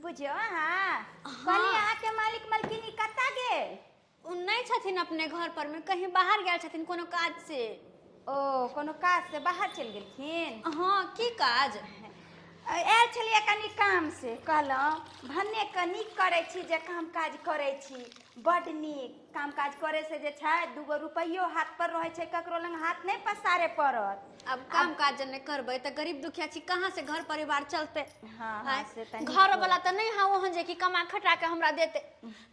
बुझियौ अहाँ। कहली अहाँके मालिक मलकिनी कतऽ गेल? ओ नहि छथिन अपने घर पर में, कहीं बाहर गेल छथिन कोनो काज से। ओ कोनो काज से बाहर चलि गेलखिन? हँ, की काज? आयल छलियै कनि काम से, कहलहुँ भन्ने कऽ नीक करै छी जे काम काज करै छी, बड्ड नीक काम काज करै से जे छै दूगो रुपैयो हाथ पर रहै छै, ककरो लग हाथ नहि पसारे पड़त। आब काम काज जे नहि करबै तऽ गरीब दुखिया छी, कहाँ से घर परिवार चलतै? हँ हँ, से तऽ नीक घर वाला तऽ नहि है ओहन जे कि कमा खटा के हमरा देतै।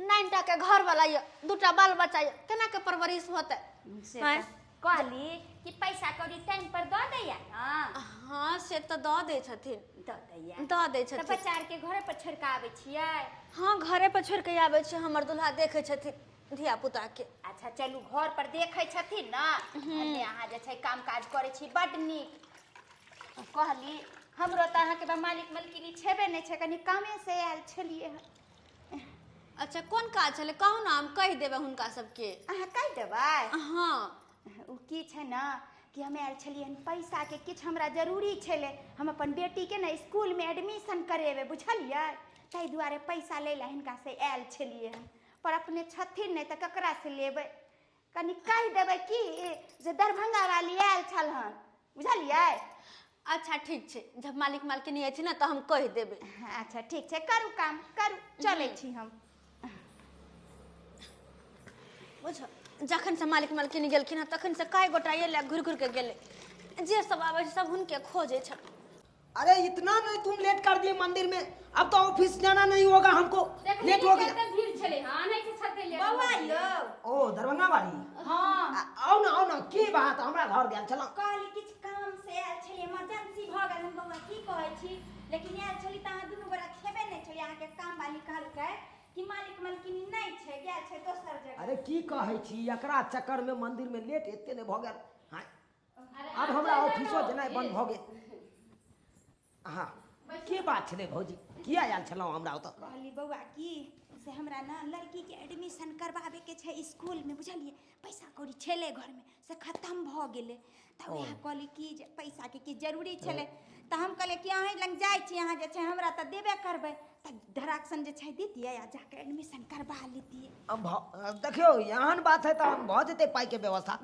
नाइन टा के घर वाला यऽ, दूटा बाल बच्चा यऽ, केना के परवरिश होतै? से तऽ कहली कि पैसा कौड़ी टाइम पर दऽ दैया ने? हँ, से तऽ दऽ दै छथिन। दऽ दैया? दऽ दै तऽ छथिन। बच्चा आरके घरे पर छोड़ि कऽ आबै छियै? हँ, घरे पर छोड़ि कऽ आबै छियै, हमर दुल्हा देखै छथिन धिया पुता के। अच्छा चलू, घर पर देखै छथिन ने, भने अहाँ जे छै काम काज करै छी, बड्ड नीक। कहली हमरो तऽ अहाँके बा मालिक मलकिनी छेबे नहि छै, कनि कामे से आयल छलियै हँ। अच्छा, कोन काज छलै? कहू ने, हम कहि देबै हुनका सबके। अहाँ कहि देबै? हँ। ओ की छै ने कि हम आयल छलियै हन पैसाके किछु हमरा जरूरी छलै, हम अपन बेटीके ने इसकुलमे एडमिशन करेबै, बुझलियै? ताहि दुआरे पैसा लै लए हिनकासँ आयल छलियै हन, पर अपने छथिन नहि तऽ ककरासँ लेबै? कनि कहि देबै कि जे दरभंगा वाली आयल छल हन, बुझलियै? अच्छा ठीक छै, जब मालिक मालकिनी अयथिन ने तऽ हम कहि देबै। अच्छा ठीक छै, करू काम करू, चलै छी हम। बुझ, जखन से मालिक मालकिनी गेलखिन हँ तखन से कए गोटा एलै, घुरि घुरि के गेलै, जे सब आबै छै सब हुनके खोजै छै। अरे इतना नहीं तुम लेट कर दिए मंदिर में, अब तो ऑफिस जाना नहीं होगा हमको, लेट हो गया। भीड़ छलै हँ, नहि के छते लेट। बौआ यौ। ओ दरभंगा वाली? हाँ। आओ ना, आओ ना, की बात? हमरा घर गेल छलहुँ। कहली किछु काम से आयल छलियै, इमरजेंसी भऽ गेल। हम बौआ की कहै छी, लेकिन आयल छली तऽ अहाँ दुनू गोरा खेबे नहि छलियै। अहाँके काम वाली कहलकै कि मालिक मालकिनी नहि छै, गेल छै दोसर जगह। अरे की कहै छी, एकरा चक्कर में मंदिर में लेट एते नहि भऽ गेल। हाँ, आब हमरा ऑफिसो जेनाइ बंद भऽ गेल। हाँ, की बात छलै भौजी, किया आयल छलहुँ हमरा ओतऽ? कहली बौआ की से हमरा ने लड़कीके एडमिशन करबाबेके छै इसकुलमे, बुझलियै? पैसा कौड़ी छलै घरमे से खतम भऽ गेलै, तऽ वएह कहली कि जे पैसाके किछु जरूरी छलै, तऽ हम कहलियै कि अहीं लग जाइ छी, अहाँ जे छै हमरा तऽ देबे करबै, तऽ धराकसन जे छै दितियै आ जाके एडमिशन करबा लितियै। अब देखियौ, एहन बात है तऽ भऽ जेतै, पाइके व्यवस्था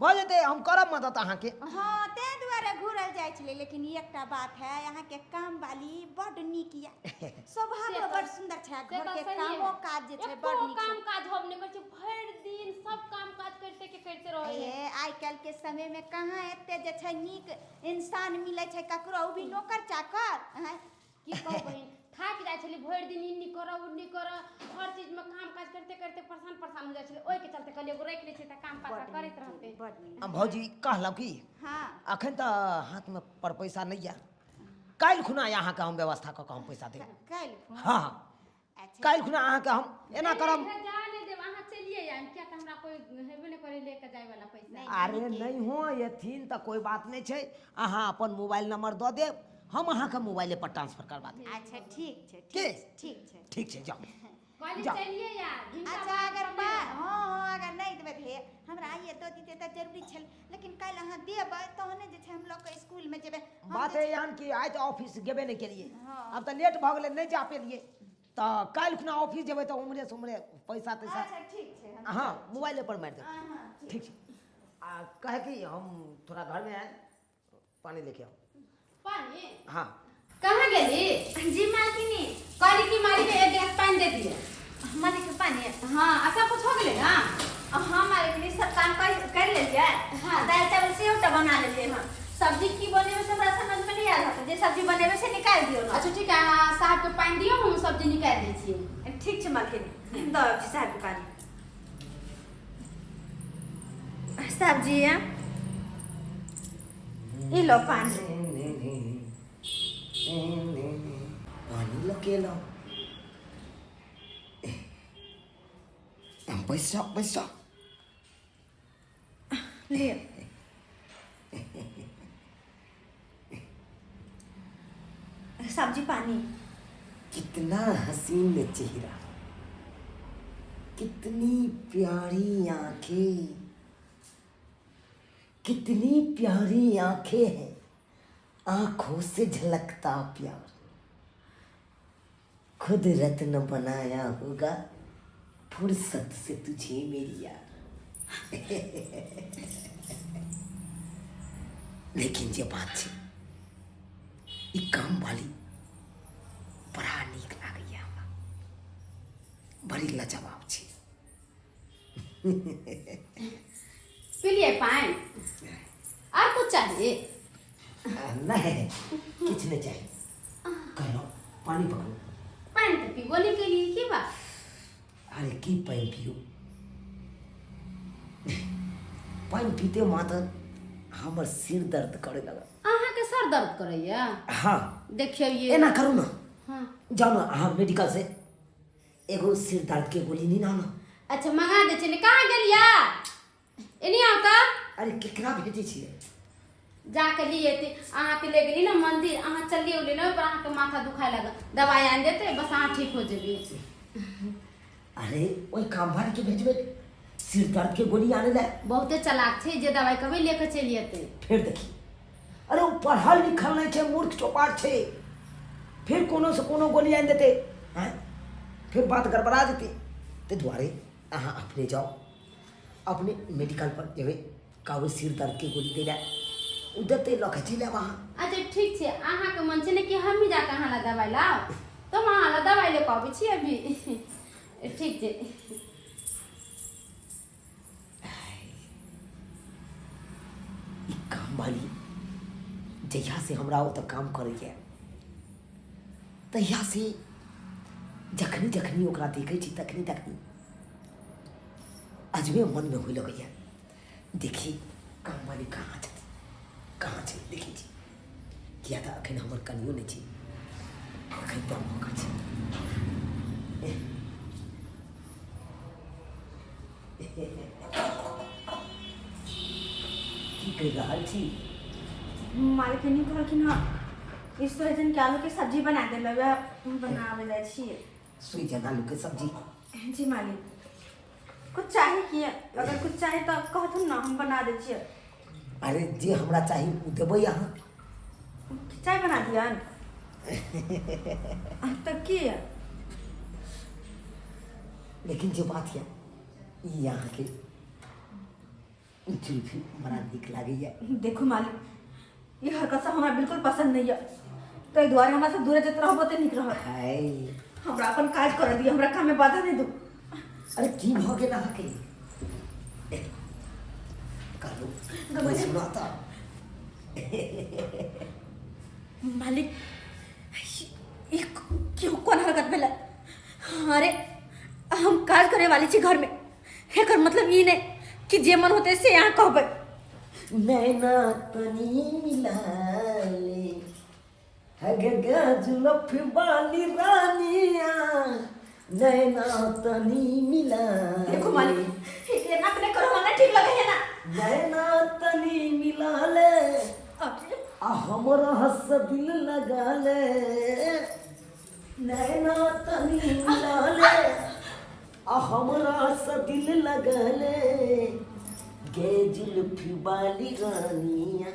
भऽ जेतै, हम करब मदद अहाँके। हँ, ताहि दुआरे घुरल जाइ छलै। लेकिन एकटा बात है, अहाँके काम वाली बड्ड नीक यऽ, स्वभावो बड्ड सुन्दर छै, आ से तऽ घरके सहिए कामो है। काज जे छै एको बड्ड नीक छै। काम काज हम नहि करै छी, भरि दिन सब काम काज करिते के करिते रहै है। ए आइ काल्हि के समय में कहाँ एते जे छै नीक इंसान मिलै छै ककरो, ओ भी नौकर चाकर आँय। की कहू बहिन, थाकि जाइ छली भरि दिन, इन्नी करऽ उन्नी करऽ, हर चीजमे काम काज करिते करिते परेशान परेशान हो जाइ छलै। ओहिके चलते कहलियै एगो राखि लै छियै तऽ काम काज करैत रहतै। बड नीक। भौजी, कहलहुँ की, हँ, अखन तऽ हाथमे पर पैसा नहि यऽ, काल्हि खुना अहाँके हम व्यवस्था कऽ कऽ हम पैसा देब। काल्हि खुना? हँ हँ। अच्छा। काल्हि खुना अहाँके हम एना करब। जा नहि देब, अहाँ चलिए आयब, किया तऽ हमरा कोइ हेबे नहि करै लेके जाय वाला पैसा। अरे नहि हो एथिन तऽ कोइ बात नहि छै, अहाँ अपन मोबाइल नंबर दऽ देब, हम अहाँके मोबाइले पर ट्रांसफर करवा देब। अच्छा ठीक छै। के? ठीक ठीक छै। ठीक छै, जाउ। कहली जाउ। चलिए यार हिनका। अच्छा अगर पा हँ हँ, अगर नहि देबै तऽ हे हमरा आइए दऽ दितियै तऽ जरूरी छल, लेकिन काल्हि अहाँ देबै तहने जे छै हम लऽ कऽ इसकुलमे जेबै हम। बात जे है एहन कि आइ तऽ ऑफिस गेबे नहि केलियै। हँ। आब तऽ लेट भऽ गेलै, नहि जा पेलियै, तऽ काल्हि खुना ऑफिस जेबै तऽ उम्हरे से उम्हरे पैसा तैसा। अच्छा ठीक छै, हम हँ, मोबाइले पर मारि देब। हँ हँ, ठीक छै। आ कहे कि हम थोड़ा घरमे आयल, पानी लेके आओ। पानी? हाँ। कहाँ गेली? जी मालकिनी। कहली कि मालिक के एक गिलास पानी दे दिए। मालिक के पानी? हाँ, आ सब कुछ हो गेलै ना? हाँ मालकिनी, सब काम कर कर लेलियै। हाँ। दालि चावल सेहो तऽ बना लेलियै हँ। सब्जी की बनेबै से हमरा समझ में नहीं आयल हँ, जे सब्जी बनेबै से निकालि दियौ ना। अच्छा ठीक है, अहाँ साहब के पानी दियौ, हम सब्जी निकालि दै छियै। ठीक छै मालकिनी, दऽ आबै छी साहब के पानी। साहब जी, ई लो पानी। पानी लऽ के एलहुँ। बैस जाओ, बैस जाओ। लिअ सब्जी पानी। कितना हसीन चेहरा, कितनी प्यारी आंखें, कितनी प्यारी आंखें हैं, आंखों से झलकता प्यार। खुद रत्न बनाया होगा फुर्सत से तुझे मेरी यार। लेकिन जे बात छै ई काम वाली बड़ा नीक लागैया हमरा, बड़ी लाजवाब छै। पिलिए पानि आर कुछ चाहिए? नहीं, किछु नहीं चाही। कहलहुँ पानि पकड़ू। पानि तऽ पीबो नहि केलियै, की बात? अरे की पानि पियू, पानि पीते मात्र हमर सिर दर्द करे लगल। अहाँके सर दर्द करैया? हाँ। देखियौ ये। एना करू ना। हाँ। जाउ ना अहाँ मेडिकल से एगो सिर दर्द के गोली नहीं ना। अच्छा मंगा दै छियै। कहाँ गेलियै? एनी आउ तऽ। अरे केकरा भेजै छियै? जाके लिए एते अहाँके ले गेली ने मंदिर, अहाँ चलिए उलिए ने, पर अहाँके माथा दुखाए लागल, दवाई आनि देतै, बस अहाँ ठीक हो जेबै। अरे ओहि काम वाली के भेजबै सिर दर्द के गोली आने ला? बहुते चालाक छै, जे दवाई कहबै लेके चलि एतै। फेर देखी, अरे ओ पढ़ल लिखल नहीं छै, मूर्ख चौपाट छै, फिर कोनो से कोनो गोली आनि देतै, आँय फिर बात गड़बड़ा जेतै। ताहि दुआरे अहाँ अपने जाउ, अपने मेडिकल पर जेबै, कहबै सिर दर्द के गोली दै लए, ओ देतै, लऽ के चलि आयब अहाँ। अच्छा ठीक छै, अहाँके मन छै ने कि हमही जाके अहाँ लए दवाई लाउ, तऽ हम अहाँ लए दवाई लऽ कऽ अबै छी अभी। ठीक छै। ई काम वाली जहिया से हमरा ओतऽ काम करैए तहिया से जखनी जखनी ओकरा देखै छी तखनी तखनी अजबे मनमे होइ लगैए, देखी काम वाली कहाँ छथि, कहाँ छै, देखै छी। किया तऽ अखन हमर कनियो नहि छै, अखन तऽ मौका छै। की कहि रहल छी? मालकिनी कहलखिन हँ ई सोहजन के आलू के सब्जी बना देल, वएह बनाबै जाइ छियै। सोहजन आलू के सब्जी? जी मालिक। कुछ चाही की? अगर कुछ चाही तऽ कहथुन ना, हम बना दै छियै। अरे जे हमरा चाही ओ देबै अहाँ। चाय बना दियन तऽ की? लेकिन जे बात यऽ ई अहाँके जुल्फी बड़ा नीक लागैए। देखू मालिक, ई हरकत सब हमरा बिल्कुल पसंद नहीं है, ताहि दुआरे हमरा से दूरे जते रहब ओते नीक रहत। हाय, हमरा अपन काज करऽ दिअ, हमरा काम में बाधा नहीं दू। अरे की भऽ गेल अहाँके? कहलहुँ सुना तऽ। मालिक, ई क्यों कोन हरकत भेलै? अरे हम काज करे वाली छी घर में, एकर मतलब ई नहीं कि जे मन होते से यहाँ कहबै। नैना तनी मिला ले हगगा जुलफ वाली रानिया, नैना तनी मिला। देखो मालिक, एना अपने करो, हमरा ठीक लगे है ना। नैना तनी मिला ले आ हमरा हंस दिल लगा ले, नैना तनी मिला ले आ हमरा से दिल लगा ले, गे जुल्फी वाली रानिया,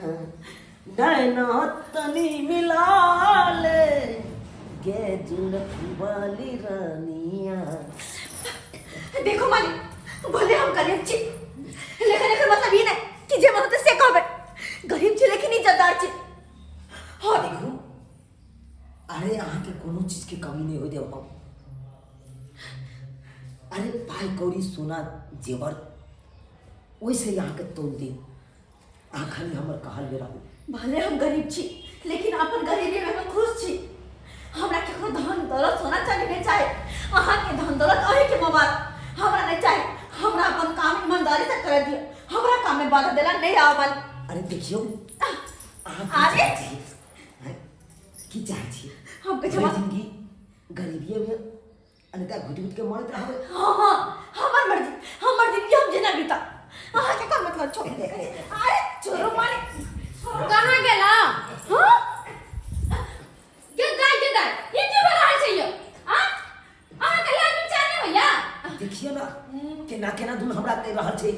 नैना तनी मिला ले, गे जुल्फी वाली रानिया। देखो मालिक, भले हम गरीब छी, लेकिन एकर मतलब ई नहीं कि जे मन होते से कहबै। गरीब छी लेकिन इज्जतदार छी। हाँ देखू, अरे अहाँके कोनो चीजके कमी नहि होइ देब हम। अरे पाइ कौड़ी सोना जेवर ओहिसँ अहाँके तोल देब, अहाँ खाली हमर कहल में रहू। भले हम गरीब छी लेकिन अपन गरीबी में हम खुश छी। हमरा केकरो धन दौलत सोना चांदी नहीं चाही। अहाँके धन दौलत अहींके मोबाइल हमरा नहीं चाही। हमरा अपन काम ईमानदारी से कर दियौ, हमरा काम में बाधा देला नहीं आवा वाली। अरे देखियौ अहाँ की अरे! चाहै छियै? आँय? की चाहै छियै? हम कहै छी भरि जिंदगी गरीबीए में अनका घुटि घुटि के मरैत रहबै? हाँ हाँ, हमर मर्जी, हमर जिंदगी हम जेना बीता, अहाँके का मतलब? छोड़, अरे छोड़ो मालिक। कहाँ गेला? हाँ। गे दाइ, गे दाइ, ई की भऽ रहल छै यौ? आँ, अहाँके लाज विचार नहि होइया? देखियौ ने केना केना दुन हमरा कहि रहल छै।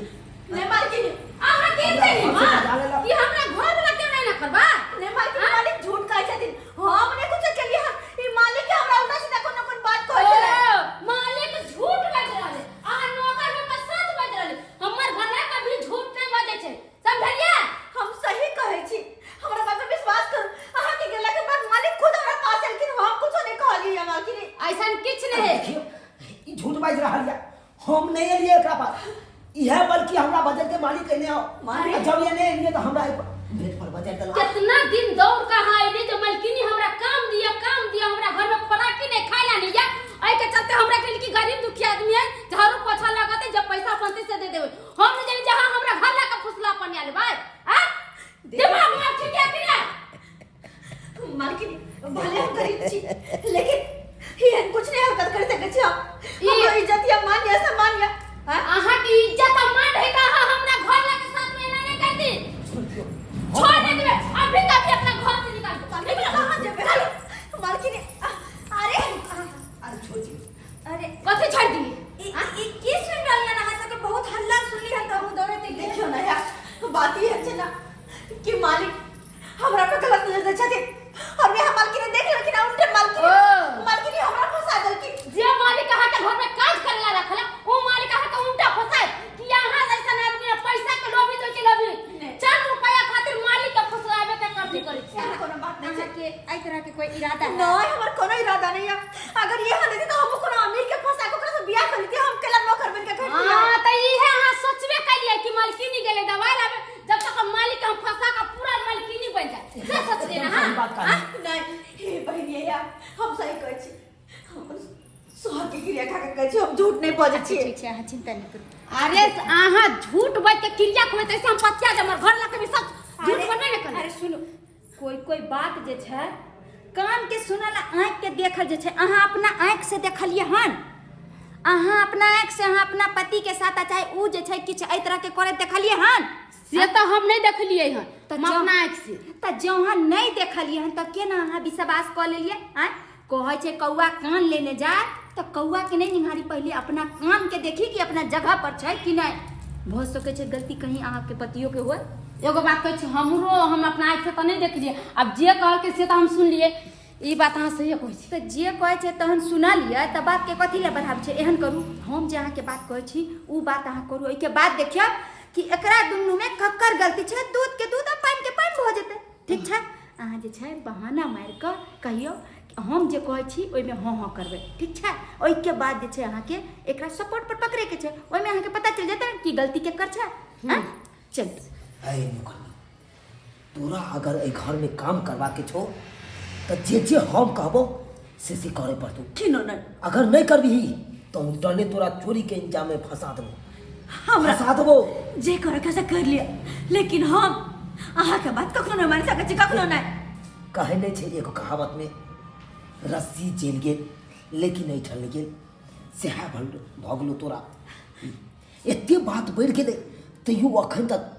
नहि मालकिनी, अहाँ के हमरा छै घर से बजा लेलक। कि हमरा घर वाला केना एना करबा? नहि मालकिनी, मालिक झूठ कहै छथिन, हम नहि कुछ केलियै हन। ई मालिक के हमरा उल्टा सीधा कोनो कोन बाजि रहल यऽ हम नहि एलियै एकरा पास इएह बल्कि हमरा बजल के मालिक एने आओ मालिक? आ जब ये नहि एलियै तऽ हमरा एहि भेट पर बजल देला कितना दिन दौड़ के अहाँ अयली जे मलकिनी हमरा काम दिया काम दिया हमरा घर में खोराकी नहीं खाए ला नहीं या एहि के चलते हमरा कहली कि गरीब दुखी आदमी है झाड़ू पोछा लगते जब पैसा बनते से दे देबे हम नहीं जानी जहां हमरा घर ला के फुसला अपन आयल भाई आ दिमाग में ठीक है कि ना मालकिनी भले हम गरीब छी लेकिन एहन कुछ नहीं हरकत कर सकै छी हम हमरो इज्जत या मान या सम्मान या हाँ? अहाँ की इज्जत आ मान है का अहाँ हमरा घर ला के साथ में एना नहीं कर दी छोड़ दियौ छोड़ नहीं देबे अभी का अभी अपना घर से निकाल दो मालकिनी कहाँ जेबै मालकिनी अरे अरे छोड़ दियौ अरे कथी छोड़ दी ई ई की सुन रहल हन अहाँ सबके बहुत हल्ला सुनली हन तऽ हम दौड़ैत देखियौ ना यार बात ई है छै ना कि मालिक हमरा पे गलत नजर दै छथिन और वह मालकिनी देख लेलखिन आ उनके मालकिनी ओ। मालकिनी हमरा फंसा देलखिन जे मालिक अहाँ के घर में काज करे ला रखला ओ मालिक अहाँ के उल्टा फंसाए कि अहाँ जैसन आदमी है, पैसा के लोभी तो के लोभी नहीं। चंद रुपया खातिर मालिक के फुसलावे के कब्जी करै छी एहन कोनो बात नहीं छै अहाँके एहि तरहके कोई इरादा है नहीं हमर कोनो इरादा नहीं है अगर ये होने तो हम कोनो अमीर के फंसा के ओकरा से बियाह कर लेती हम केला नौकर बन के घर हां त इहे अहाँ सोचबे कलिए कि मालकिनी गेले दवाई लावे जब तक हम मालिक के हम फंसा के पूरा मालकिनी बन जाए से सोचलिए ना सही बात हां कहली। नहीं हे बहनिया यार हम सही कहै छी हम अपन सोहाग के क्रिया खा के कहै छी हम झूठ नहीं बजै छी ठीक छै अहाँ चिंता नहि करू अरे अहाँ झूठ बाजि के क्रिया खोबै तैसे हम पतिया जे हमर घर ला के भी सब झूठ बोलबे ने करे अरे सुनू कोई कोई बात जे छै कान के सुनल आ आँखि के देखल जे छै अहाँ अपना आँखि से देखलियै हन अहाँ अपना आँखि से अहाँ अपना पति के साथ आ चाहे उ जे छै किछु एहि तरह के करैत देखलियै हन से तऽ हम नहि देखलियै हन तऽ हम अपना आँखि से तऽ जँ अहाँ नहि देखलियै हन तऽ केना अहाँ विश्वास कऽ लेलियै आँय कहै छै कौआ कान लेने जाय तऽ कौआके नहि निहारी पहिले अपना कानके देखी कि अपना जगह पर छै कि नहि भऽ सकै छै गलती कहीं अहाँके पतियोके होय एगो बात कहै छी हमरो हम अपना आँखि से तऽ नहि देखलियै आब जे कहलकै से तऽ हम सुनलियै ई बात अहाँ सहिए कहै छी तऽ जे कहै छै तहन सुनलियै तऽ बातके कथी लए बढ़ाबै छै एहन करू हम जे अहाँके बात कहै छी ओ बात अहाँ करू ओहिके बाद देखियौ कि एकरा दुनूमे ककर गलती छै दूधके दूध आ पानिके पानि भऽ जेतै ठीक छै अहाँ जे छै बहाना मारि कऽ कहियौ कि हम जे कहै छी ओहिमे हँ हँ करबै ठीक छै ओहिके बाद जे छै अहाँके एकरा सपोर्ट पर पकड़ैके छै ओहिमे अहाँके पता चलि जेतै कि गलती केकर छै आँय? चलू अरे नौकरनी तोरा अगर एहि घरमे काम करबाके छौ तऽ जे जे हम कहबो से से करे पड़तौ किनो नहीं अगर नहि करबिही तऽ उल्टने तोरा चोरीके इंजाममे फंसा देबो हमरा फंसा देबो जे करे के से कर लिया लेकिन हम अहाँ के बात कखनो नहीं मान सकै छी कखनो नहीं कहै नहि छै एगो कहावतमे रस्सी चलि गेल लेकिन एहिठाम नहि गेल सएह भऽ भऽ गेलौ तोरा एते बात बढ़ि गेलै तैयो अखन तक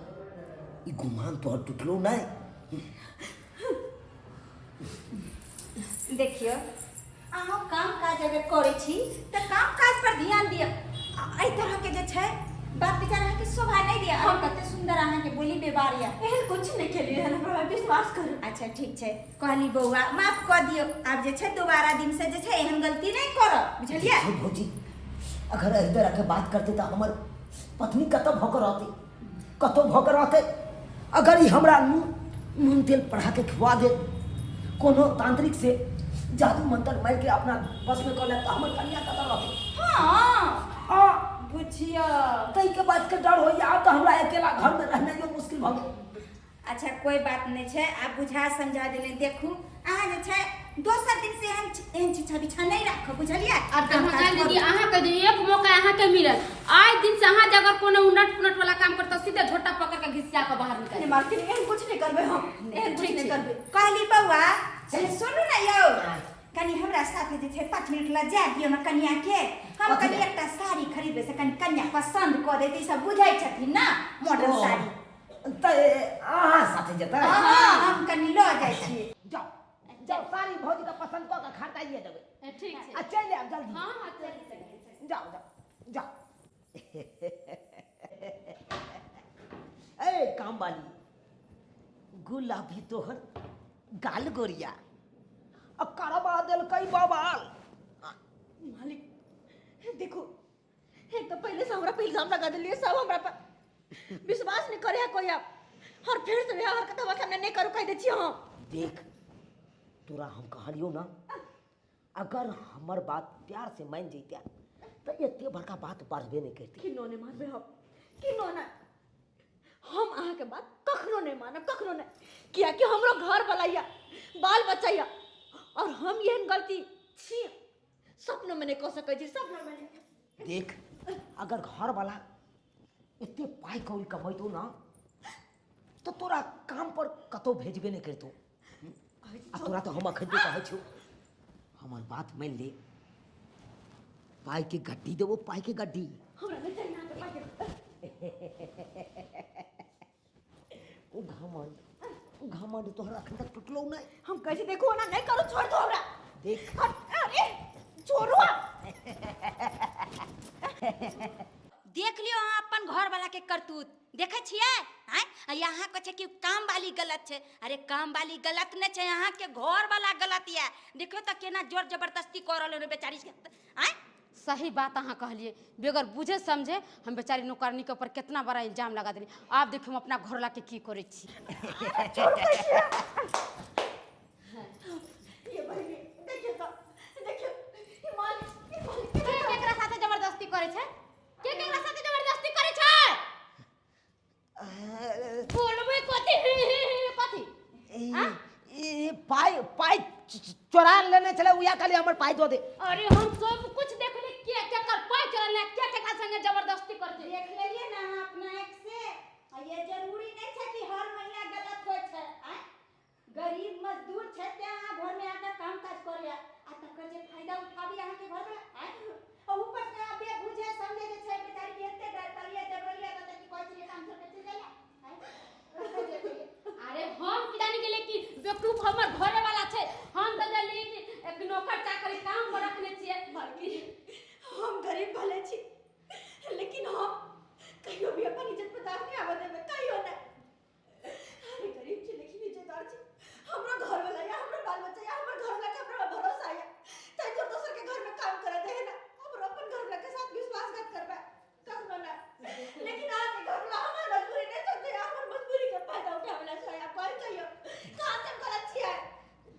ई गुमान तोहर टुटलो नहि देखियौ अहाँ काम काज अगर करै छी तऽ काम काज पर ध्यान दिअ आ एहि तरहके जे छै बात विचार अहाँके शोभा नहि दिअ हम कते सुन्दर अहाँके बोली व्यवहार यऽ एहन कुछ नहीं केलियै हन हमरा विश्वास करू अच्छा ठीक छै कहली बौआ माफ कऽ दियौ आब जे छै दोबारा दिन से जे छै एहन गलती नहि करब बुझलियै छै भौजी अगर एहि तरहके बात करतै तऽ हमर पत्नी कतऽ भऽ कऽ रहतै कतऽ भऽ कऽ रहतै अगर ई हमरा नून नून तेल पढ़ा के खुआ देत कोनो तांत्रिक से जादू मंत्र मारि के अपना बस में कऽ लेत तऽ हमर कन्या कतऽ रहतै हँ हँ बुझियौ ताहिके बातके डर होइए आब तऽ हमरा अकेला घरमे रहनाइयो मुश्किल भऽ गेल अच्छा कोई बात नहीं छै आब बुझा समझा देने देखू अहाँ जे छै दोसर दिन से एहन एहन छिछा बिछा नहीं राखब बुझलियै आब तऽ अहाँ जानि दीदी अहाँके जे एक मौका अहाँके मिलल आइ दिन से अहाँ जे अगर कोनो उनट पुनट वाला काम करतौ सीधे झोटा पकड़ के घिसिया के बाहर निकाल नहीं मालकिन एहन कुछ नहीं करबै हम एहन कुछ नहीं करबै कहली बौआ सुनू ने यौ कनी हमरा साथे जे छै 5 मिनट लए जाय दियौ ने कनिया के हम कथी कनी लए? एकटा साड़ी खरीदबै से कनी कनिया पसंद कऽ देतै ई सब बुझै छथिन ने मॉडल साड़ी तऽ अहाँ साथे जेतै हँ हम कनी लऽ जाइ छी जाओ जाओ साड़ी भौजी के पसंद कऽ के खरीदाइए देबै ठीक छै आ चलि आयब जल्दी हँ हँ चलि चलि जाओ जाओ जाओ ए काम वाली गुलाबी तोहर गाल गोरिया आ करबा देलकै बवाल मालिक देखो एक तो पहले से हमरा पे इल्जाम लगा दिलिए सब हमरा पर विश्वास नहीं करे है कोई आप और फिर से वह हरकत हमरा सामने नहीं करू कह दे छी हम देख तोरा हम कहलियो ना अगर हमर बात प्यार से मान जैते तऽ एते बड़का बात बढ़बे नहि करितै। किन्नो नहि मानबै हम, किन्नो नहि। हम अहाँके बात कखनो नहि मानब, कखनो नहि, कियाकि हमरो घर वाला यऽ, बाल बच्चा यऽ, और हम एहन गलती छी सपनोमे नहि कऽ सकै छी, सपनोमे नहि। देख, अगर घर वाला एते पाइ कौड़ी कमैतो ना तऽ तोरा काम पर कतौ भेजबे नहि करितौ। आ तोरा तऽ हम अखन कहै छौ, हमर बात मानि ले, पाइके गड्डी देबो, पाइके गड्डी। हमरा नहि चाही अहाँके पाइके। ओ घमंड, ओ घमंड तोहर अखन तक टूटलौ नहि। हम कहै छी देखू, ओना नहि करू, छोड़ दू हमरा। देख, अरे छोड़ू। देख लियौ अहाँ अपन घरवाला के करतूत देखै छियै? आँय, आ यहाँ कहै छै कि काम वाली गलत छै। अरे काम वाली गलत नहि छै, अहाँके घरवाला गलत यऽ। देखियौ तऽ केना जोर जबरदस्ती कऽ रहल हन बेचारी के। आँय, सही बात अहाँ कहलिए, बगैर बुझे समझे हम बेचारी नौकरनी के ऊपर कितना बड़ा इल्जाम लगा देलिए। आब देखियौ हम अपना घरवाला के की करै छी। ये बहिनी, देखियौ तऽ, देखियौ ई मालिक, ई मालिक के केकरा साथे जबरदस्ती करै छै? के केकरा साथे जबरदस्ती करै छै? बोलबै कथी? कथी? ई पाइ, पाइ चोरा लेने छलै, उएह कहलियै हमर पाइ दऽ दे। अरे हम सब कुछ देखली, के केकर पाइ चोरा, के केकरा संगे जबरदस्ती करै छै। देख लेलियै ने अहाँ अपना आँखि से। आ ये जरूरी नहि छै कि हर महिला गलत होइ छै। आँय, गरीब मजदूर छै तें अहाँ घरमे आके काम काज करैया, आ तकर जे फायदा उठाबी अहाँके घरमे। आँय, आ ऊपर से अहाँ बेबुझे समझे जे छै बेचारी के एते डरलियै डरलियै तऽ की कहै छलियै, काम छोड़ि के चलि जाइला? आँय, कतऽ जेतियै? अरे हम की जानी गेलियै कि बेवकूफ हमर घरे वाला छै। हम तऽ जानलियै कि एक नौकर चाकरी काम पर रखने छियै। मालकिन, हम गरीब भले छी, लेकिन हम कहियो भी अपन इज्जत पर दाग नहि आबऽ देबै, कहियो नहि। अरे गरीब छी लेकिन इज्जतदार छी। हमरो घर वाला या हमरो बाल बच्चा या हमर घर वाला के हमरा पर भरोसा या, तै तो दोसर के घर में काम करे दे ना। हमरो अपन घर वाला के साथ विश्वासघात करबै कखनो ना। लेकिन अहाँके घर वाला हमर मजबूरी नहि समझे, हमर मजबूरी के फायदा उठावेला छै। आप कहि कहियो कहाँ से हम गलत छियै?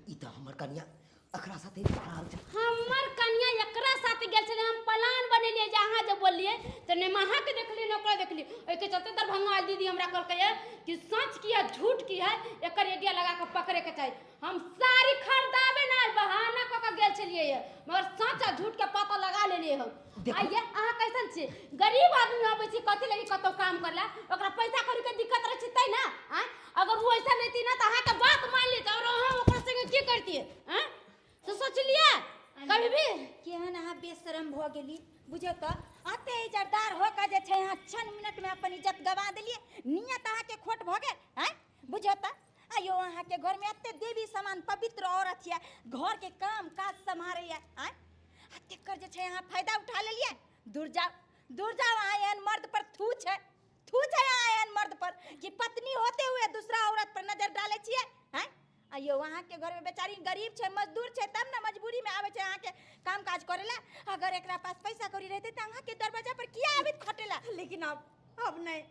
ई तऽ हमर कनिया एकरा साथे जा रहल छै। हमर कनिया एकरा साथे गेल छलै। हम प्लान बनेलियै जे अहाँ जे बोललियै तऽ ने अहाँके देखलियै ने ओकरा देखलियै। ओहिके चलते दरभंगा आयल दीदी हमरा कहलकै ये कि सच की है झूठ की है, एकर आइडिया लगा कऽ पकड़ेके चाही। हम साड़ी खरीदाबे ने बहाना कऽ के गेल छलियै ये, मगर सच आ झूठ के पता लगा लेलियै हम। देखू। आइये अहाँ कैसन छी? गरीब आदमी अबै छी कथी लगी कतौ काम करला, ओकरा पैसा कौड़ी के दिक्कत रहै छै तै ना। आँय, अगर ओ ऐसा नहीं थी ना तऽ अहाँके बात मान लेत और अहाँ ओकरा संगे की करतियै? आँय, से सोचलियै कभी भी? केहन अहाँ बेशरम भऽ गेली, बुझियौ तऽ अते इज्जतदार हो के जे छै अहाँ क्षण मिनटमे अपन इज्जत गवा देलियै। नियत अहाँके खोट भऽ गेल। आँय, बुझियौ तऽ आइयो अहाँके घरमे एते देवी समान पवित्र औरत यऽ, घरके काम काज सम्हारैया। आँय, आ तेकर जे छै अहाँ फायदा उठा लेलियै। दूर जाउ, दूर जाउ, अहाँ एहन मर्द पर थू छै, थू छै अहाँ एहन मर्द पर कि पत्नी होते हुए दूसरा औरत पर नजर डालै छियै। आँय, आइयो अहाँके घरमे बेचारी गरीब छै, मजदूर छै, तब ने मजबूरीमे आबै छै अहाँके काम काज करै लए। अगर एकरा पास पैसा कौड़ी रहितै तऽ अहाँके दरवाजा पर किया आबित खटै लए? लेकिन अब नहीं,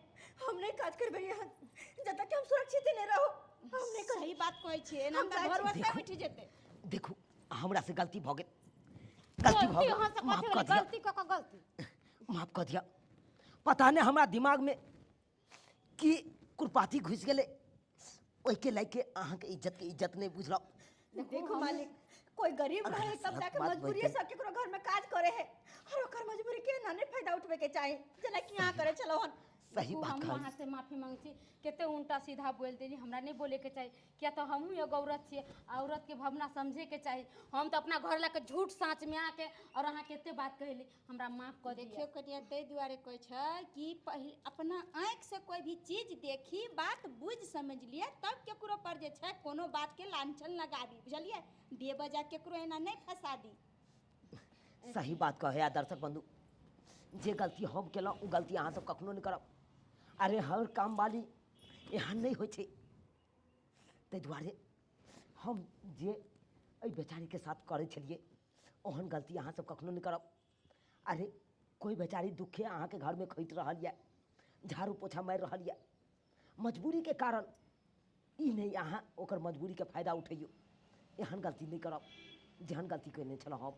हम नहीं काज करबै यहाँ जब तक कि हम सुरक्षित ही नहीं रहो। हम नहीं करबै। सही बात कहै छियै, एना हम तऽ जाइ घर छी। ओतै देखू। उठि जेतै। देखू, हमरा से गलती भऽ गेल, गलती भऽ गलती गेल, अहाँ से माफ कथी कऽ भेलै? दिअ। गलती कऽ कऽ गलती माफ कऽ दिअ। पता नहि हमरा दिमागमे की कुरपाती घुसि गेलै, ओहिके लए के अहाँके इज्जतके इज्जत नहि बुझलहुँ। देखो मालिक, कोई गरीब अगर रहे तब सड़क जाके बात मजबूरी बजतै। से केकरो घर में काज करे है, और ओकर मजबूरी के ना नहीं फायदा उठबे के चाही, जेना कि यहाँ करे चलो हन। सही देखू, बात हमहूँ कहलियै। अहाँ से माफी मांगै छी, कते उल्टा सीधा बोलि देली। हमरा नहि बोलैके चाही, किया तऽ हमहूँ एगो औरत छियै, औरतके भावना समझैके चाही। हम तऽ अपना घर लए कऽ झूठ साँचमे आके और अहाँके एते बात कहली, हमरा माफ कऽ दिअ। देखियौ कनिया, ताहि दुआरे कहै छै कि पहिल अपना आँखि से कोई भी चीज देखी, बात बुझि समझ लिअ, तब केकरो पर जे छै कोनो बातके लांछन लगाबी, बुझलियै? बेवजह केकरो एना नहि फंसा दी। सही बात कहै आ दर्शक बंधु, जे गलती हम केलहुँ ओ गलती अहाँ सब कखनो नहि करब। अरे हर काम वाली एहन नहि होइ छै, ताहि दुआरे हम जे एहि बेचारीके साथ करै छलियै ओहन गलती अहाँ सब कखनो नहि करब। अरे कोइ बेचारी दुखे अहाँके घरमे खटि रहल यऽ, झाड़ू पोछा मारि रहल यऽ मजबूरीके कारण, ई नहि अहाँ ओकर मजबूरीके फायदा उठैयौ। एहन गलती नहि करब जेहन गलती केने छलहुँ हम।